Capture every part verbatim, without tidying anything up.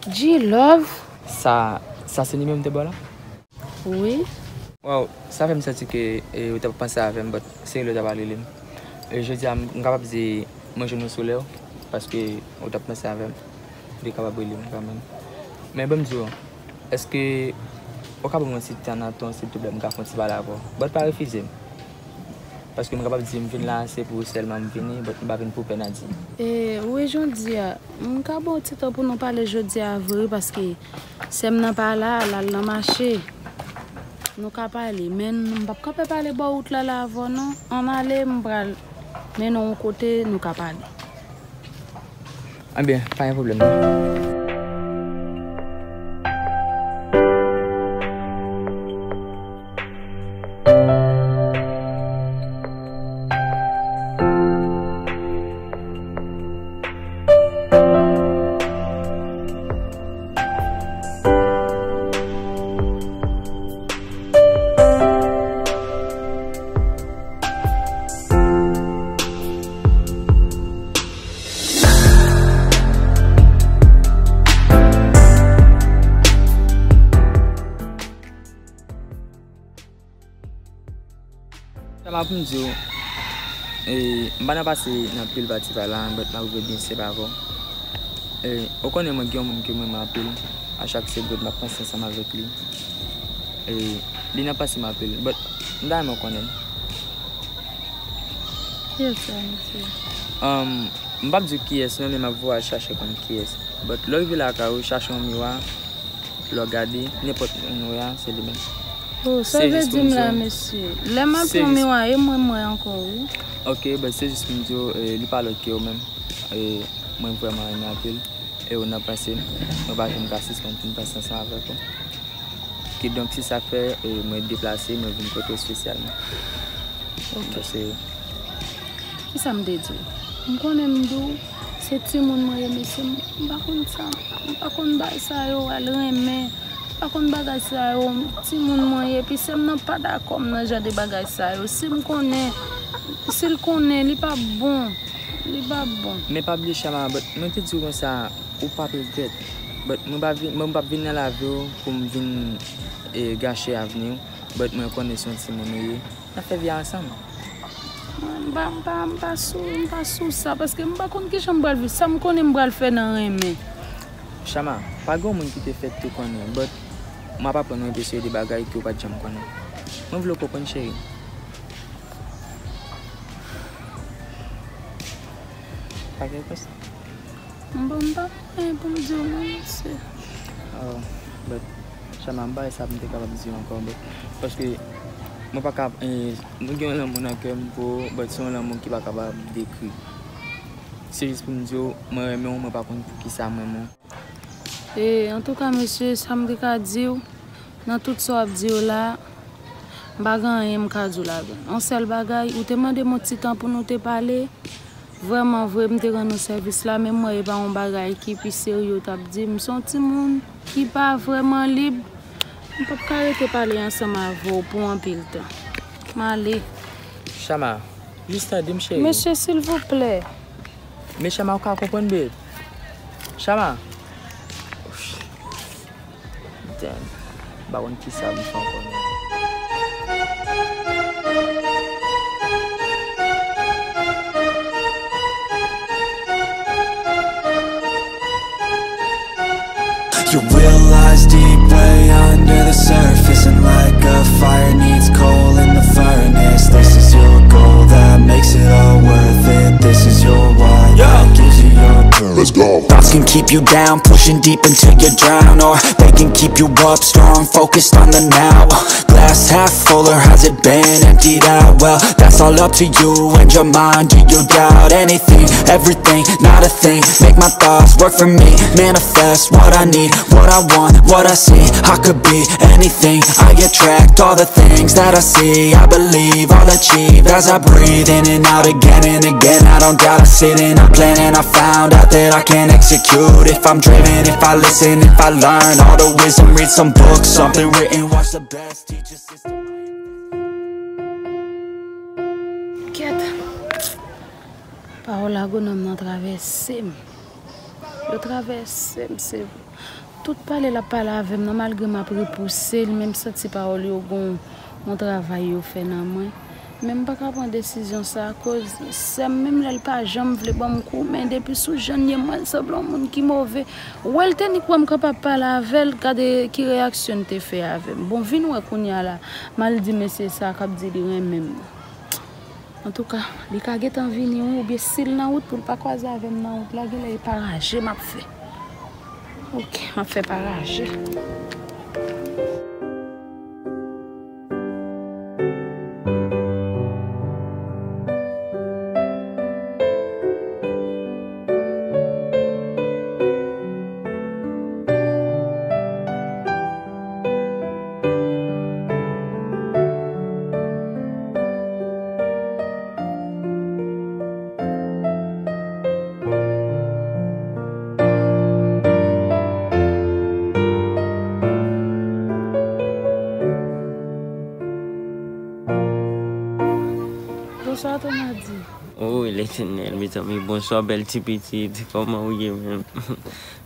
G-Love? Sa, sa se nimewo m te ba w la? Wi. Waw, sa fè m santi ke, e, ou t ap panse avè m, but se rele w t ap rele m. E, jodi a, m, m kapab di mwen jwenn ou sou lè w, paske ou t ap panse avè m, ou te kapab rele m kanmenm. Men ban m di w, èske ou ka ban mwen yon ti tan nan tan, silvouplè, m ka fè yon ti pale avè w? But pa refize m. Paske m kapab di m vin la, se pou ou sèlman m vini, but m pa vin pou pè Nadi. E, wi, jan w di a, m ka ba w ti tan pou nou pale jodi a vre, paske sè m nan pa la, l al nan mache. Nou ka pale, men m p ap kanpe pale bò wout la, la avè w non. Ann ale, m pral mennen w yon kote, nou ka pale. Ebyen, pa gen pwoblèm non. Sa m ap di w, e, m pa nan pase nan pil pati pa la, but m ap rive byen senp avè w. E, ou konnen mwen gen yon moun ke m renmen anpil, a chak segond m ap panse ansanm avèk li. E, li nan panse m anpil, but m ta renmen w konnen l. Kiyès sa, mesye? Um, m p ap di w kiyès non, men m ap voye w al chache konn kiyès. But lè w rive lakay ou, chache yon miwa, lè w gade, nenpòt moun ou wè a, se li menm. Oh, sa w vle di m la, mesye? Lè m al pran miwa, e mwen m wè ankò, wi. Ok, but se jis pou m di w, e, li pa lòt ke ou menm. E, mwen vrèman renmen anpil. E ou nan panse m. Mwen pa janm ka sispann fin panse ansanm avèk ou. Kidonk, se sa k fè, e, mwen deplase, mwen vin kote w espesyalman. Ok. Paske kisa m te di w? M konnen m di w, se timoun mwen ye, mesye, m pa konn sa. M pa konn bagay sa yo, al renmen. M pa konn bagay sa yo, timoun mwen ye, epi sè m nan pa dakò m nan jan de bagay sa yo. Si m konnen, si l konnen, li p ap bon. Li p ap bon. Men pa bliye, Chama, but mwen te di w konsa, ou p ap regrèt. But mwen pa vin, mwen p ap vin nan lavi w pou m vin, e, gache avni w. But mwen konnen se yon timoun ou ye. N ap fè vi a ansanm. Mwen, m pa, m pa, m pa sou, m pa sou sa, paske m pa konn kijan m pral viv. Sa m konnen m pral fè nan renmen. Chama, pa gen yon moun ki te fèt tou konnen, but m ap aprann w yon seri de bagay ke w pa t janm konnen. Mwen vle w konprann, cheri. Pa gen repons? Bon, m pa gen anyen pou m di w non, mesye. Oh, but, Chama, m pa wè sa m te kapab di w ankò, but, paske mwen pa ka, eh, mwen gen yon lanmou nan kè m pou ou, but se yon lanmou ki pa kapab dekri. Se jis pou m di w, mwen renmen w, mwen pa konn poukisa m renmen w. E, antouka, mesye, sa m te ka di w, nan tout sa w ap di yo la, m pa gen anyen m ka di w ladan l. Yon sèl bagay, ou te mande m yon ti tan pou nou te pale. Vrèman vre, m te rann ou sèvis la, men m wè e pa yon bagay ki pi serye w t ap di m. M se yon timoun ki pa vrèman lib. M p ap ka rete pale ansanm avè w pou anpil tan. M ale. Chama, jis tande m, cheri. Mesye, silvouplè. Men Chama, ou ka konprann, babe. Chama. Damn. M pa konn kisa m fè ankò non. You realize deep way under the surface, and like a fire needs coal in the furnace, this is your goal that makes it all worth it. This is your why that gives you your purpose. Let's go. Thoughts can keep you down, pushing deep until you drown, or they can keep you up, strong, focused on the now. Glass half full, or has it been emptied out? Well, that's all up to you and your mind. Do you doubt anything, everything, not a thing? Make my thoughts work for me, manifest what I need, what I want, what I see. I could be anything, I attract all the things that I see. I believe I'll achieve as I breathe in and out, again and again. I don't doubt, I sit and I plan, and I found out that I can execute if I'm driven, if I listen, if I learn all the wisdom. Read some books, something written, watch the best teachers. Kèt. Pawòl agwonòm nan travèse m. Yo travèse m, se vre. Tout pale l ap pale avè m nan, malgre m ap repouse l, men m santi pawòl yo gon yon travay yo fè nan mwen. Men m pa ka pran desizyon sa, akoz sè m, menm lè l pa janm vle ban m kou, men depi sou jan l ye, m wè l sanble yon moun ki move. Wè l te nik wè m kanpe ap pale avè l, gade ki reyaksyon l te fè avè m. Bon, vin wè kounye a la, m al di mesye sa k ap di li renmen m nan. Antouka, li ka gentan vini, wi, oubyen si l nan wout, pou l pa kwaze avè m nan wout la, genlè e paraje m ap fè. Ok, m ap fè paraje. Bonswa, Tonadi. Oy, Letènèl, mezanmi, bonswa, bèl ti pitit. Kòman ou ye menm?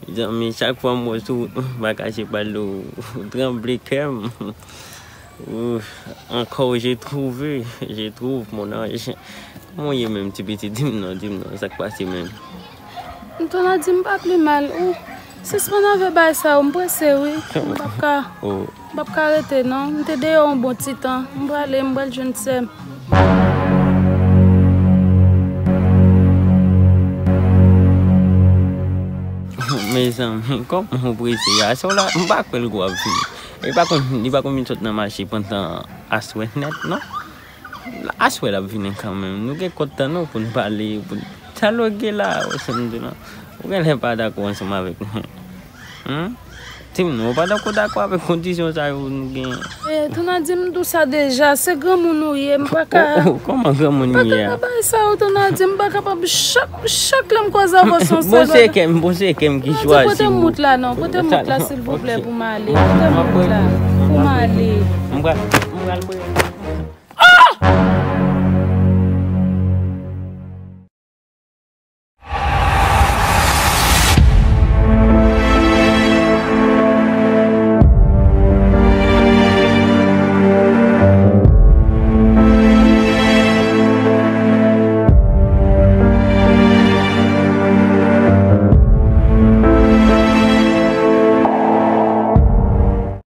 Mezanmi, chak fwa m wè w sou wout, m pa kache pale w, ou tranble kè m. Ouf, encore, j'ai trouvé, j'ai trouvé mon ange. Kòman w ye menm, ti pitit? Di m non, di m non, sa k pase menm? Tonadi, m pa pi mal. Ou sispann avè bagay sa yo, m prese, wi. M p ap ka, oh, m p ap ka rete, non. M te deyò yon bon ti tan. M prale, m pral jwenn sè m. Mezanmi, kòman ou prese? Aswè la, m pa kwè l gwo ap vini. Li pa konn, li pa konn vin sot nan mache pandan aswè nèt, non. Aswè l ap vini kanmenm. Nou gen kòd tan nou pou n pale, pou n dyaloge la, wè sa m di w lan. Ou genlè pa dakò ansanm avèk mwen. Humm? Di m non, ou pa dakò, dakò avèk kondisyon sa yo nou gen. Eh, Tonadi, m di w sa deja, se granmoun ou ye, m pa ka. Oh, oh, kòman granmoun m ye a? M pa ka bay sa yo, Tonadi, m pa kapab chak, chak lè m kwaze avè w se yon sèl bagay. Bon, se kè m, bon, se kè m ki chwazi ou. Tonadi, pote m wout la non, pote m wout la silvouplè pou m ale, pote m wout la pou m ale. M pral, m pral